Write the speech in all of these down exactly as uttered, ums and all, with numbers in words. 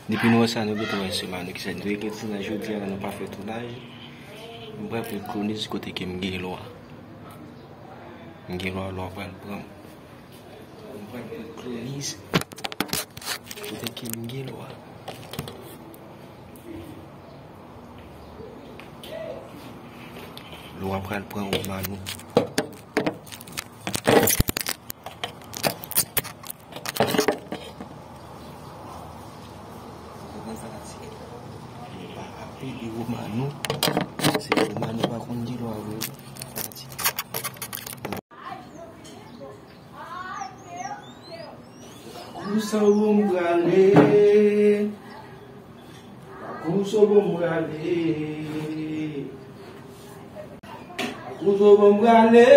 Depi nou wè sa, nou gentan wè se Manou ki sèvi. Nou gentan jodi a, nou pa fè tounaj. M pral pran Kloniz kote ke m gen lwa. M gen lwa, lwa pral pran m. M pral pran Kloniz kote ke m gen lwa. Lwa pral pran w, Manou. Ou konprann fanatik? Yo pa ape de Romano. Se Romano pa konn di lwa vre. Fanatik. Kousa w bon m prale. Kousa w bon m prale. Kousa w bon m prale.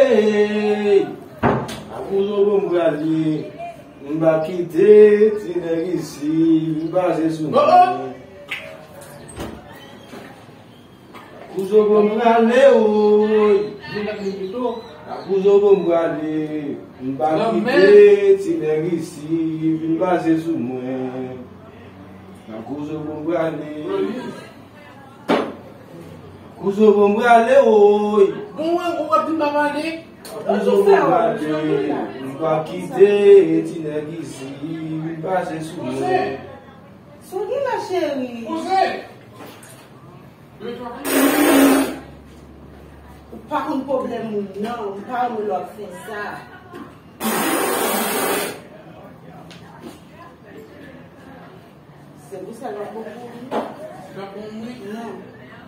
Kousa w bon m prale. M pa kite ti nèg isi vin pase sou mwen. Kousa w bon m prale, woy. Kousa w bon m prale. M pa kite ti nèg isi vin pase sou mwen. Kousa w bon m prale. Kousa w bon m prale, woy. Bon, wè, ou ap di m pa pale. Kousa w bon m prale. M pa kite ti nèg isi vin pase sou mwen. Sa w gen la, cheri? Kouzen! Ou pa konn pwoblèm moun nan, ou pa renmen lè w ap fè sa. Se pou sa l ap bon pou ou. L ap bon mwen? Non,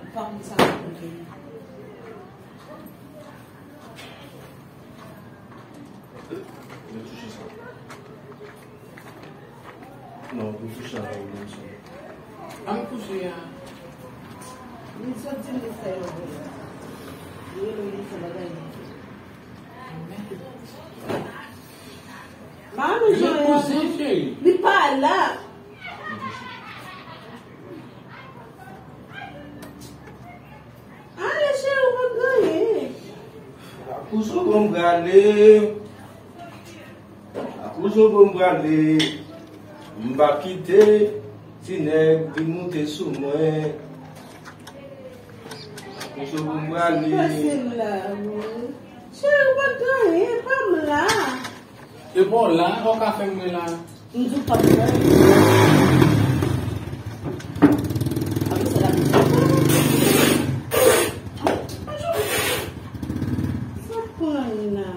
ou pa konn sa l ap bon pou ou. Mwen touche sa. Non, pou touche avè w menm sou. An touche a. Li sot di li fè yon bagay. Li rele li fè bagay li. Mami, Joël, li pa la. Ale, cheri, ou konn granyen. Kousa w bon m prale. Kousa w bon m prale. M pa kite ti nèg vin moute sou mwen. Kousa w bon m prale. Pase la, wi. Cheri, ou konn granyen, pa m la. E bon la, ou ka fè mwen la. M di w pa fè. Apre sa, la. Sa pran la.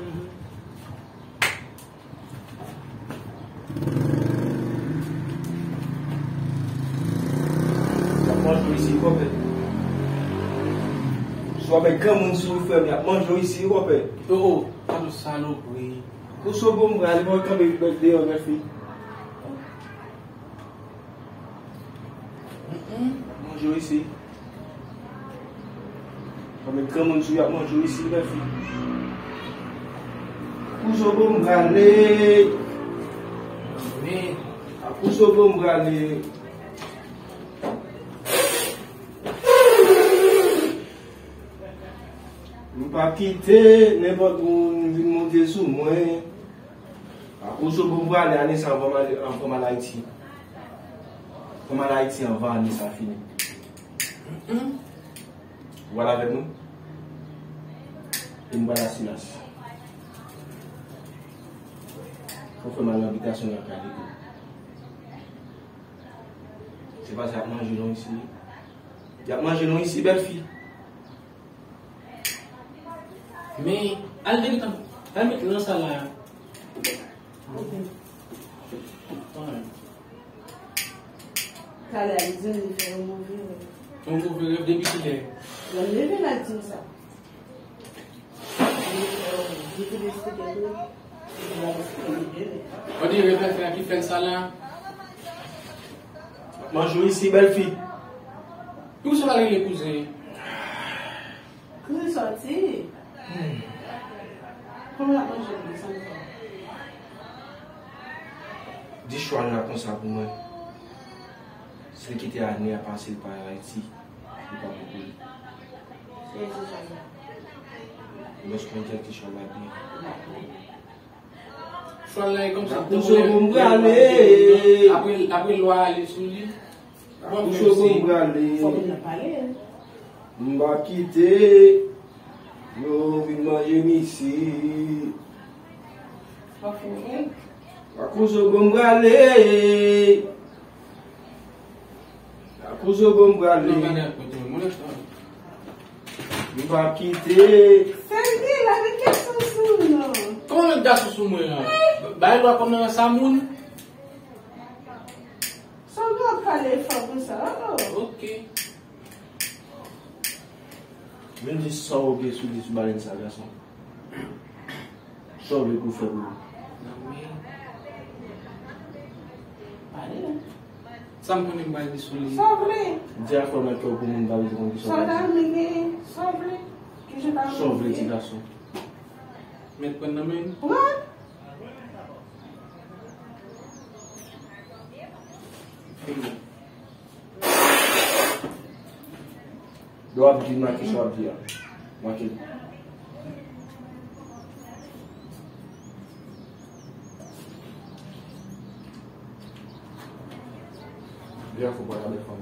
Y ap manje w isi, konpè. Si w ap met granmoun sou ou, frè m, y ap manje w isi, konpè. Oh, oh, pa nou salopri. Kousa w bon m prale, mwen kanpe deyò, bèl fi. Mm-mm. Manje w isi. Mwen met granmoun sou y ap manje w isi, bèl fi. Kousa w bon m prale. Men. Kousa w bon m prale. M pa kite nenpòt moun vin monte sou mwen. Akoz ou bon pou ale ane sa anvan m ale, anvan m al Ayiti. Fò m al Ayiti anvan ane sa fini. Ou pral avè nou? E m pral Lasilas. Fò fè m al nan bitasyon lakay li tou. Se pa sa y ap manje non isi. Y ap manje non isi, bèl fi. Men, al depi tan, al met nan sa la. Ok. Talè a, li di m li fè yon move rèv. Yon move rèv depi kilè? Lè m leve la, l di m sa. Li fè yon, li te eksplike tou. Li te eksplike tou. On dirait bèlfrè a ki fè l sa la. Manje w isi, bèl fi. Pou sa pa rele kouzen? Kouzen sòti. Hmm. Kòman l ap manje l san fè? Di chwal la konsa pou mwen. Si l kite ane a pase l pa Ayiti, li pa bon pou li. Lòske mwen tèt ti chwal la byen. Chwal la e kòmsi apre, apre lwa ale sou li. Bon, koze bon m prale. Fò moun nan pale. M pa kite yo vin manje m isi. Fò fini. Pa koze bon m prale. Pa koze bon m prale. Non, pa gen kote, mwen, non. M pa kite. Sèvi, lave gason sou nou. Kòman lave gason sou mwen la? Bay lwa kòm nan sa moun? Sa w gen w ap pale fò konsa? Oh, oh. Ok. Vin di sa w gen sou li sou balèn sa, gason. Sa w vle pou fè pou ou? Nan men. Pale. Sa m konnen m pral di sou li. Sa w vle? Di a fò nan kè w pou moun pa vle konn ki sa w ta vle. Sa w ta vle genyen, sa w vle. Ki jan ta vle. Sa w vle, ti gason? Mèt pran nan men. Pran. Fini. Lè w ap di, make sa w ap di a. Make l. Byen fò pa gade fanm.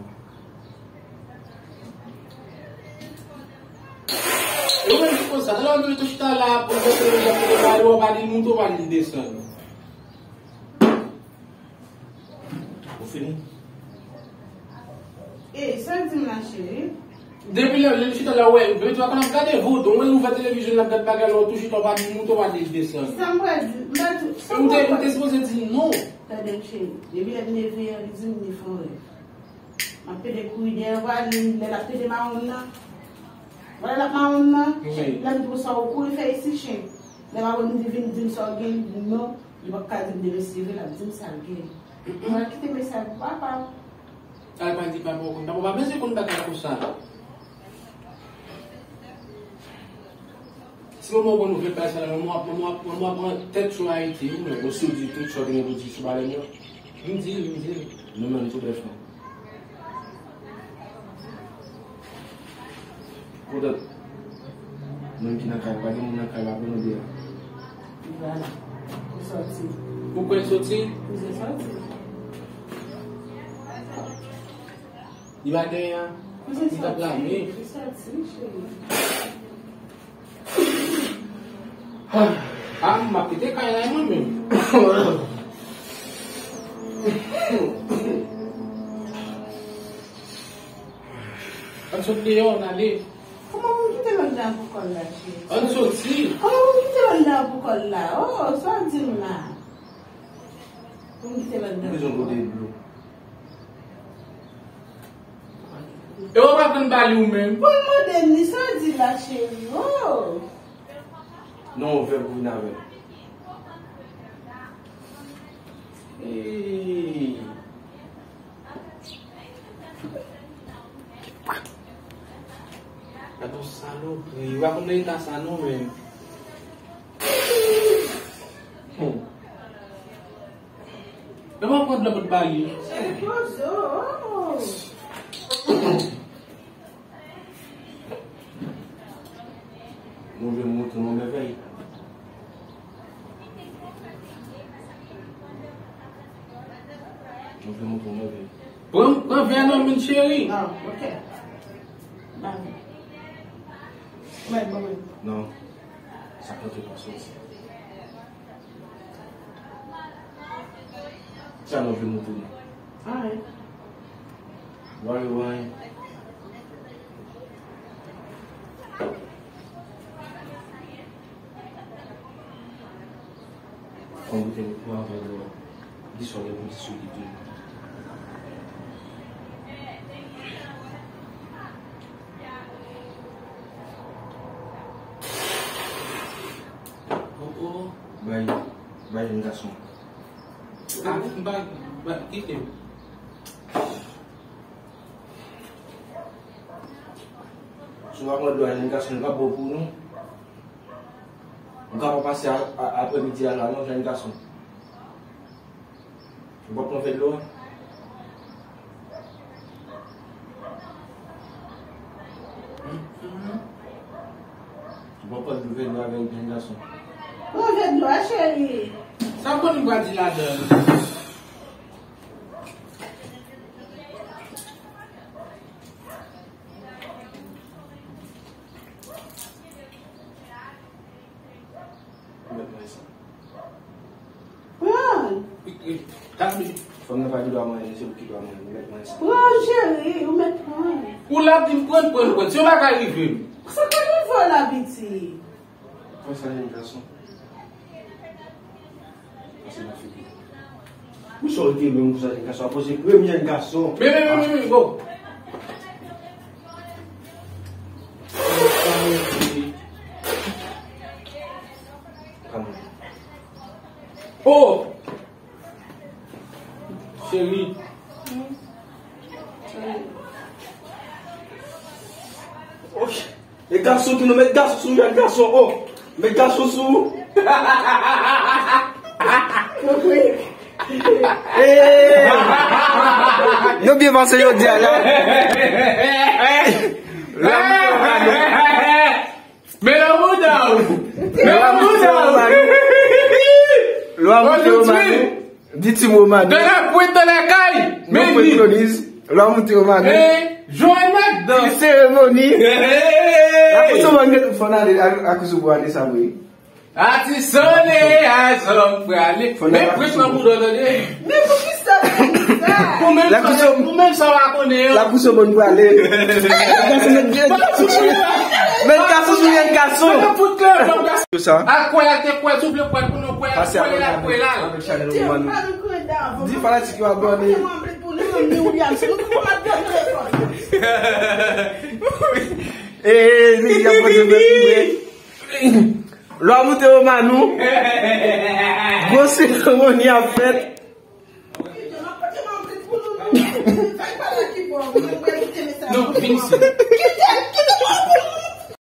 Yo menm se konsa, talè w ap tou chita la, pou l monte, pou l monte, pou l monte, ou pa di l monte, ou pa di l desann. Ou fini? Ey, sa w di m la, cheri? Depi lè, lè l chita la, wè, depi lè konn ap gade vodou, wè, l ouvè televizyon, l ap gade bagay la, ou tou chita, ou pa di l monte, ou pa di l desann. Sa m pral di, m pral di, sa m pral di. Ou te, ou te sipoze di non. Tande m, cheri. Depi lè m leve a, li di m li fè yon rèv. M ap pede kouri dèyè l, vwala, lè l ap pede mawon nan. Vwala l ap mawon nan. Wi. Lè m di konsa, ou kouri fè isi chen. Lè mawon di vin di m sa w gen, li di m non. Li p ap ka di m demen si l vle, l ap di m sa l gen. Mwen kite mesaj pou papa. Al pa di papa w konn. Papa w pa bezwen konn bagay konsa. Si manman w konn ouvè paj sa la, manman w ap, manman w ap, manman w ap pran tèt sou Ayiti, wi, mwen. Bon, si w di tout sa w gen pou di sou balèn yo, vin di l, vin di l. Nou menm tou bèf nou. Kote? Moun ki nan kay, pa gen moun nan kay la pou nou deyò. Vwala. Ou sòti. Ou kwè l sòti? Ou se sòti. Li pa genyen. Ou se sòti. Li t ap lave. Ou se sòti, cheri. Ah, m ap kite kay la mwen menm. Ann sot deyò, ann ale. Kòman pou m kite l anndan pou kò l la, cheri? Ann soti. Kòman pou m kite l anndan pou kò l la? Oh, sa w di m la? Pou m kite l anndan pou kò l la. M bezwen pote dlo. E w pa konn pale ou menm. Pou l mande m li, sa w di la, cheri? Oh! Non, ou fè pou vin avè l. Hey. Gad yon salopri. Ou pa konn nan eta sa non, menm. Hmm. Lè m ap pran dlo pou t ba li. Move mouton, move vèy. Move mouton, move vèy. Pran, pran vè nan men cheri. Ah, ok. Ba mwen. Mwen, ba mwen. Non. Sa konte pa soti. Sa nou vle montre nou. Alright. Why, why? Fò m goute pou anvan dlo a. Di sa w gen pou di sou li tou. Oh, oh. Bay, bay yon gason. Ah, m pa, ba, kite m. Si w pa pran dlo a, jèn gason, li p ap bon pou nou. Ou ka pa pase a, a, aprèmidi a la, non, jèn gason. Ou p ap pran vè dlo a? Ou p ap pran vè dlo a avèk jèn gason? Pran vè dlo a, cheri. Sa w konn m pral di ladan l? Fanm nan pa gen dwa manje, se ou ki dwa manje. Ou mèt manje sa. Pran, cheri, ou mèt pran. Ou la ap di m pran, pran, pran. Se yon bagay rive m. Sa ka rive w la, piti? Pran sa, jèn gason. Pase nan figi. Pou sa w te menm pou sa, jèn gason. Apre se premye gason. Men, men, men, men, men, bon. Oh! Cheri. Oh, e gason tou, nou met gason sou jèn gason, oh. Met gason sou. Hey! Nou byen pase jodi a la. Lwa moute Romano. Men lwa mouda w. Men lwa mouda w. Lwa moute Romano. Di ti Romano. Dan la pwent, dan la kay. Men li. Lwa moute Romano. Jwenn nan. Seremoni. Lakou sou bann, fò n ale, lakou sou pou ane sa, wi. Ati sole, a zòm prale. Men pwent nan bouda w, tande. Men poukisa w fè sa? Ou menm sa, ou menm sa w pa konnen an. Lakou sou bann prale. Men gason sou jèn gason. Sa. A kwè a te kwè, si w vle kwè pou nou kwè, a kwè a kwè la. Di fanatik yo abòne. Eh, eh, Miguel ap pote vre. Lwa moute Romano. Gwo seremoni ap fèt. Non, vin isit.